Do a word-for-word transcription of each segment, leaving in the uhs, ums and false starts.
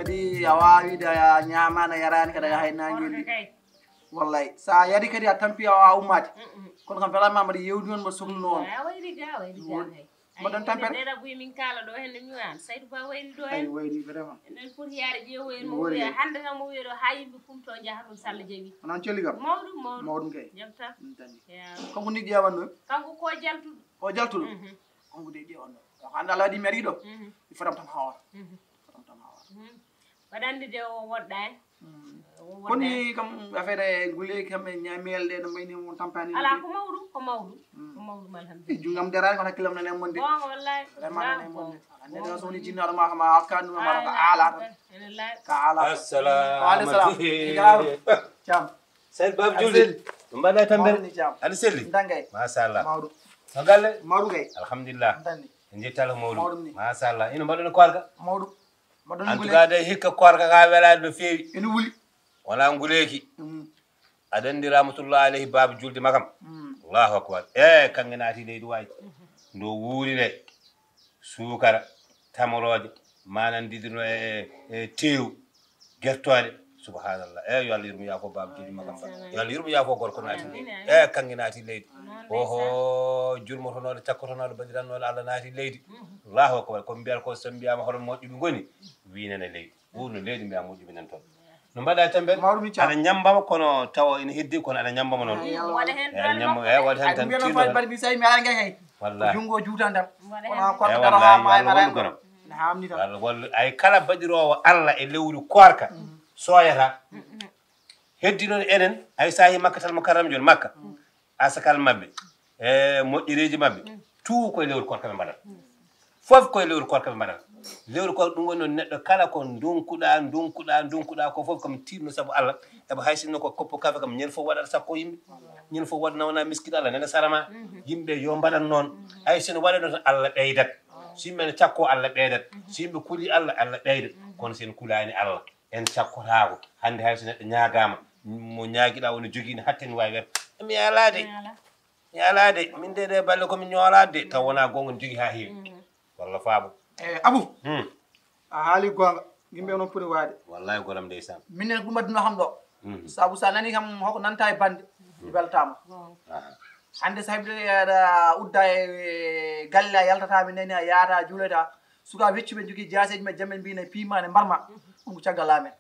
Ɗi a waawide a ñaamaani a yaraani kadi a yahay naange ndi. Wallay so a yari kadi a tampi a ummaade. Kono kam vraiment mbaɗa yewdi on mbaɗa sohluno on. A wayri ga wayri ga kay. Mbaɗon tampere. Nena buy min kala ɗo hende mi wan saydu ba wayri ɗo ay hen. Wayri vraiment. Enen foti yaade ƴeewo en mo wiya hannde tan mo wiya ɗo ha yimɓe kumto njaha ɗum salla jawi. Onon celli kam. Mawɗum mawɗum. Mawɗum kay. Jam tan. Ɗum tan ni. Kanko ni ƴeewanno. Kanko ko jaltuɗo. O jaltuɗo. Kanko de ƴeewanno. Ko hannde Allah waɗi mi ari ɗo. Mi fotam tan hawar. Fotam tan hawar. Waɗande de o woɗɗaani. Koni kam affaire e guleeki kam e ñaamiyel ɗe no mbayni mo tampani. Ala ko mawɗum ko mawɗum. Ko mawɗum alhamdulillah. Jungam daraani kono hakkilam nane monde. Bon wallahi. Vraiment nane monde. Ande da soni jinnaɗo ma kama hakkandu ma ka ala. Ka ala. Assalamu alaikum. Jam. Sel bab julde. Mbaɗa tamber. Mawɗum ni jam. Aɗa selli. Ndangay. Machallah. Mawɗum. No galle? Mawɗum kay. Alhamdulillah. Ndandi. En jettala ko mawɗum. Mawɗum ni. Machallah. Ino mbaɗa no koorka? Mawɗum. Mbaɗon en tout cas day hikka koorka ka welaade no feewi. Ene wuli. Wona nguleeki. Aɗa anndi rahmatullah alayhi baaba julde makam. Allahu akbar. E kanŋe naati leydi waay. Ndo wuuri nde suukara tamorooje manan didino e e teewu gertooɗe. Subhanallah. E yo Allah yurmo yaafo baaba julde makam ba. Yo Allah yurmo yaafo gorko naati leydi. E kanŋe naati leydi. Oho jurmotonooɗo cakkotonooɗo baɗirannooɗo Allah naati leydi. Allahu akbar. Ko mbiyata ko so mbiyama hoto moƴƴuɓe ngoni winana leydi. Wurno leydi mbiya moƴƴuɓe nan toon. No mbaɗa tembe? Mawɗum inchallah. Aɗa ñambama kono tawa ina heddi kono aɗa ñambama noon. Waɗa heen aɗa ñamba e waɗa heen tan tiiɗo tan. Mbaɗa mi sawi mi ara ngay hay. Wallahi. Junngo juutan tan. Kono korko daro ha maayi mara. Na hamni tan. Walla walla ay kala baɗiroowo Allah e lewru koorka sooyata. Heddi noon enen ay saahi makkatal mukarram jooni makka. Asakal maɓɓe e moƴƴereeji maɓɓe tout koye lewru koorka ɓe mbaɗata. Fof koye lewru koorka ɓe mbaɗata. Lewru koorka ɗum woni noon neɗɗo kala ko ndonkuɗa ndonkuɗa ndonkuɗa ko fof kam tiiɗno sabu Allah. Eɓe hay sinno ko koppo kafe kam ñande fof waɗata sakko yimɓe. Ñande fof waɗ nawna miskiɗo Allah nene sarama. Yimɓe yo mbaɗan noon. Hay sino waɗe noon tan Allah ɓeydat. So yimɓe ne cakko Allah ɓeydat. So yimɓe kuli Allah Allah ɓeydat. Kono sen kulani Allah en cakkotaako. Hannde hay so neɗɗo ñaagaama mo ñaagiɗaa woni jogiino hatte no waawi wiyata mi yaalaa de. Mi yaalaa de min de ɗe balle ko mi ñoolaa de taw wonaa goonga no jogii haa heewi. Walla faabo. Eyi abu. A haali goonga. Yimɓe noon poti waade. Wallaahi goram ndeysaan. Minen ko ɗum addunoo kam ɗo. Sabu so a nanii kam hoko nanta e bannde mi weltaama. Hannde so heɓde aɗa udda e galle a yaltataa mi nani a yaata a juuloyta. Suka weccuɓe jogii jaaseeji maɓɓe jamɓe mbina piima ne mbarma. Ɗum ko caggal amen.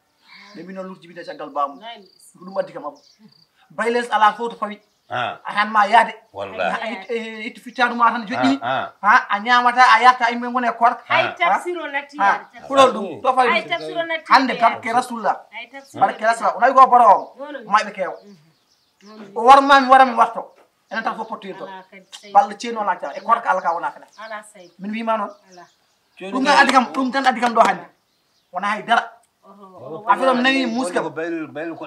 Ɓe mbino lurji mbino caggal baamu. Ko ɗum addi kam abu. Bayles ala fof to fawi. A tan ma yaade. Wallahi. Ittu fittaandu ma tan joƴƴini. Ha a ñaamata a yarta yimɓe ngone e koorka. Hay tafsiro natti. Kulol ɗum to fawi. Hay tafsiro natti. Hannde barke rasulullah. Barke rasulullah o nawi ko boro o. Mayɓe keewa. O warma mi wara mi warto. Enen tan fof pottoyirto. Balla ceeni o laacca e koorka Allah ka wona kala. Min wima noon. Ɗum tan addi kam ɗum tan addi kam ɗo hannde. Wona hay dara. Affaire am nani muskam.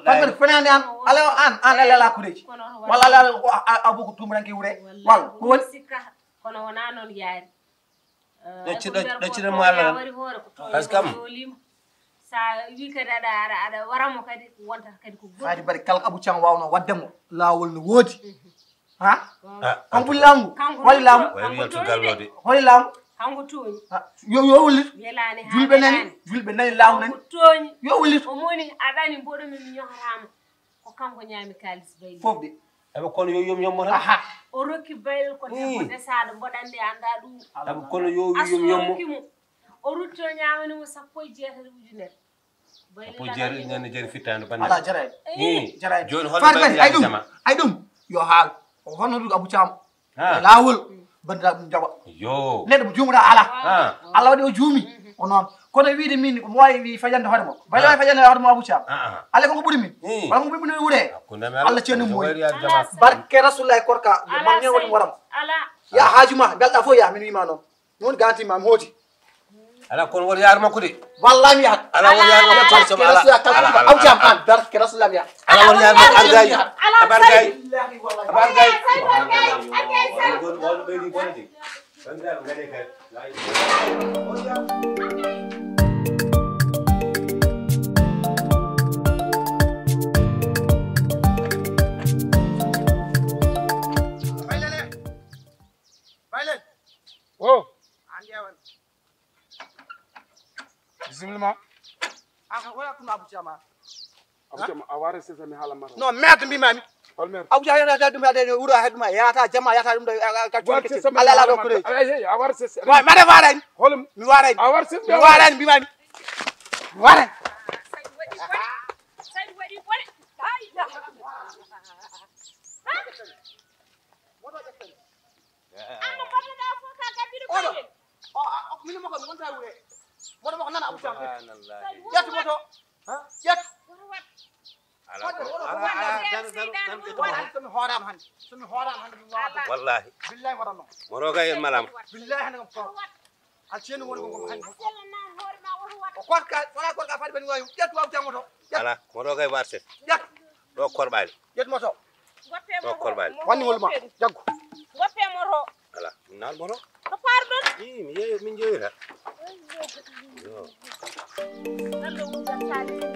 Parce que fenani an ala an an ala ala kureji. Walla ala abu ko tumuranke wure. Walla ko woni. Kono wona noon yaari. Ɗacciɗo ɗacciɗo mo Allah tan. Parce que am sa wi kadi aɗa aɗa aɗa waramo kadi wontata kadi ko goɗɗum. Faati bari kala ko Abou Thiam wawno wadde mo laawol no woodi. Ha? Kanko ɓuri laamu ngu waɗi laamu. Way wiyal to gallo de. Hoɗi laamu. Kanko tooñi. Yo yo wullit. Julɓe nani julɓe nani laamu nani. Tooñi. Yo wullit. O moni aɗani mboɗo min mi ñohorama. Ko kanko ñaami kaalis bayli. Fof de. Eɓe kono yo yom yommo tan. Aha. O rokki bayli ko debbo desaɗo mboɗande anda ɗum. Eɓe kono yo yom yommo. O rutto ñaamani mo sappo e jeetati ujunere. Sappo e jeetati ujunere jeeri fittaande bannde. Ala jaraay. Jaraay. Jooni hono faati faati ay ɗum ay ɗum yo haal. O hono ɗum Abou Thiam. E laawol banndiraaɓe ɗum jaɓa. Yo. Neɗɗo mo juumuɗa ala. Allah waɗi o juumi. Ko noon kono wiide min mo wawi wi fajande hoore mo bayla wawi fajande hoore mo Abou Thiam. Alla ko ko ɓuri min wala ko ɓuri min wuure. Allah ceeni mo barke rasulullah korka man ñen waɗi waram. Ya haaju ma belɗa fof ya min wima noon. Noon ganti ma mi hooti. Ala kono won yaar makko de. Walla mi yahat. Ala won yaar makko tan sama ala. Ala ala. Aw jam an barke rasulullah mi yahat. Ala won yaar makko argay. Abargay. Abargay. Won won be di bonde. Bandal ngade kay. Baylel. Oh. An yawan. Bisimilla ma. Aha, wala ɗum Abou Thiam. Abou Thiam, a waare sesa mi haala mara. Non, merde mbimami. Hol mer. Abou Thiam yata ɗum haɗe wuro haɗuma yata jama yata ɗum ka cuuɗi kecce. Ala ala ɗo kure. Ay, ay, a waare sesa. Wa made warani. Holum. Mi warani. A waare sesa. Mi warani mbimami. Mi warani. Sañ waɗi bone. Sañ waɗi bone. La ilaha illallah. Amma mbaɗuɗa fof ka gabbiro Oɗo. kayen. O o min mo ko wonta wure. Moɗo mo ko nana Abou Thiam. Subhanallah. Ƴettu moto. Ƴettu. Ala ko ala ala tan tan tan ƴettu Wala moto. Hande somi hoorama hande. Somi hoorama hande mi wawa. Wallahi. Billahi waɗanno. Moto kay en malama. Billahi hande kam ko. Al ceenu woni ko hande. O korka wala korka fadi bani wayu. Ƴettu Abou Thiam moto. Ala moto kay warset. Ƴettu. Ɗo korɓali. Ƴettu moto. Ɗo korɓali. Wanni wol ma. Jaggu. Goppe moto. Ala min nal moto. Ko parɗon. I mi yeeyo min jeeyata. Yo. Ɗanɗo wujjatali.